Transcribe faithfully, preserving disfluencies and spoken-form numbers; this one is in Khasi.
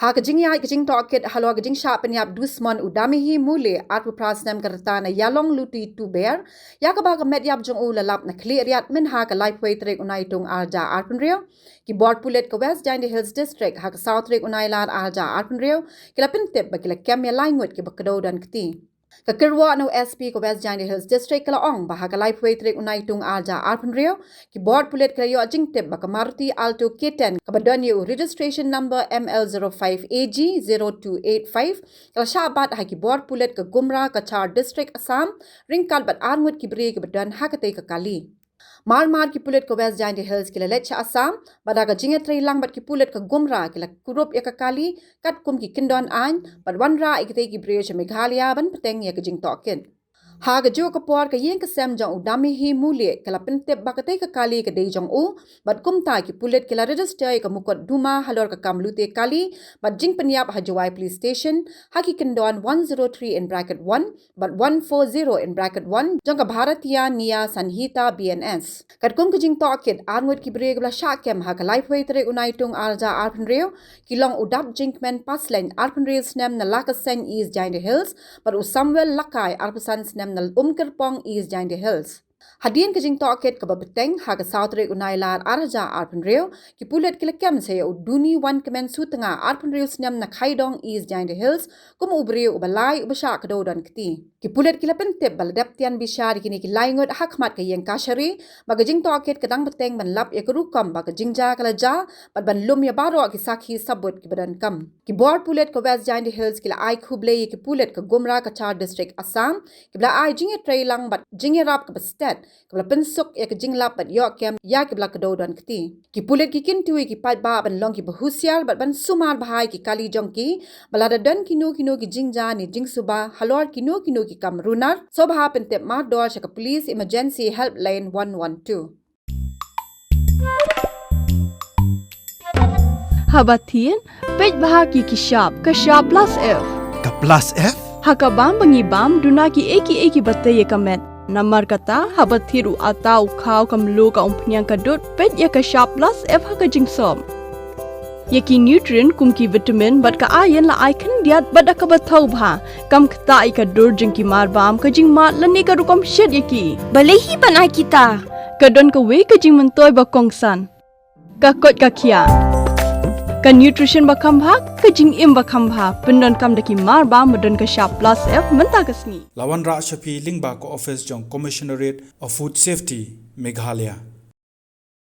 Ha ka jingïaid ka jingtohkit halor ka jingshah pynïap dusmon u Damihi Mule, arphew phra snem ka rta, na Ïalong Luti Tuber, ïa kaba ka met ïap jong u la lap na khlieh riat mynha ka laiphew tarik u Naitung ar hajar arphew hynriew, ki bor pulit ka West Jaintia Hills District ha ka saw tarik u Nailar ar hajar arphew hynriew ki la pyntip ba ki la kem ïa lai ngut kiba kdew don kti. Ka kyrwoh na u S P ka West Jaintia Hills District ka la ong ba ha ka laiphew tarik u Naitung ar hajar arphew hynriew, ki bor pulit ki la ïoh jingtip ba ka Maruti Alto K ten kaba don ïa u registration number M L zero five A G zero two eight five ka la shah bat ha ki bor pulit ka Gumra Cachar District, Assam, ryngkat bad ar ngut ki briew kiba don ha katei ka kali. Mar mar ki pulit ka West Jaintia Hills ki la leit sha Assam, bad da ka jingïatreilang bad ki pulit ka Gumra ki la kurup ïa ka kali katkum ki kyndon aiñ, bad wanrah ïa kitei ki briew sha Meghalaya ban bteng ïa ka jingtohkit. Ha kajuh ka por ka ïing ka sem jong u Damihi Mule ka la pyntip ba katei ka kali ka dei jong u, bad kumta ki pulit ki la register ïa ka mukotduma halor ka kam lute kali bad jingpynïap ha Jowai Police Station ha ki kyndon one zero three in bracket one bad one four zero in bracket one jong ka Bharatiya Nyaya Sanhita B N S. Katkum ka jingtohkit, ar ngut ki briew kiba la shah kem ha ka laiphew tarik u Naitung ar hajar arphew hynriew ki long u Dapjingkmen Pasleiñ, arphew hynriew snem, na Lakaseiñ, East Jaintia Hills, bad u Samuel Lakai, arphew san snem, na Umkyrpong, East Jaintia Hills. Hadien ka jingtohkit kaba bteng ha ka saw tarik u Nailar ar hajar arphew hynriew, ki pulit ki la kem sa ïa u Duni Wankmen Sutnga, arphew hynriew snem, na Khaidong, East Jaintia Hills, kum u briew uba lai uba shah kdew don kti. Ki pulit ki la pyntip ba la dep tian bishar ïa kine ki lai ngut ha khmat ka ïing kashari, ba ka jingtohkit ka dang bteng ban lap ïa ka rukom ba ka jingjia ka la jia, bad ban lum ïa baroh ki sakhi sabut kiba donkam. Ki bor pulit ka West Jaintia Hills ki la ai khublei ïa ki pulit ka Gumra Cachar District, Assam, kiba la ai jingïatreilang bad jingïarap kaba stet, kaba la pynsuk ïa ka jinglap bad ïoh kem ïa kiba la kdew don kti. Ki pulit ki kyntu ïa ki paidbah ban long kiba husiar bad ban sumar bha ïa ki kali jong ki, ba lada don kino kino ki jingjia ne jingsuba halor kino kino ki kam runar, sngewbha pyntip mardor sha ka Police Emergency Helpline one one two. Haba thied, peit bha ki ki shap, ka shap plus F. Ka plus F? Ha ka bam ba ngi bam, duna ki ei ki ei kiba tei ïa ka met. Namar kata, haba thied u atta, u khaw, ka mluh, ka umphniang, ka dud, peit ïa ka shap plus F ha ka jingsop. Ïa ki nutrient kum ki vitamin bad ka iron la ai khyndiat bad da kaba thaw bha. Kam ktah ïa ka dur jong ki marbam, ka jingmad lane ka rukom shet ïa ki. Balei hi ban ai kita? Ka don kawei ka jingmyntoi ba kongsan. Ka koit ka khiah. Ka nutrition ba kham bha, ka jingim ba kham bha. Pyndonkam da ki marbam ba don ka shap plus F mynta ka sngi. La wanrah sha phi lyngba ka office jong Commissionerate of Food Safety, Meghalaya.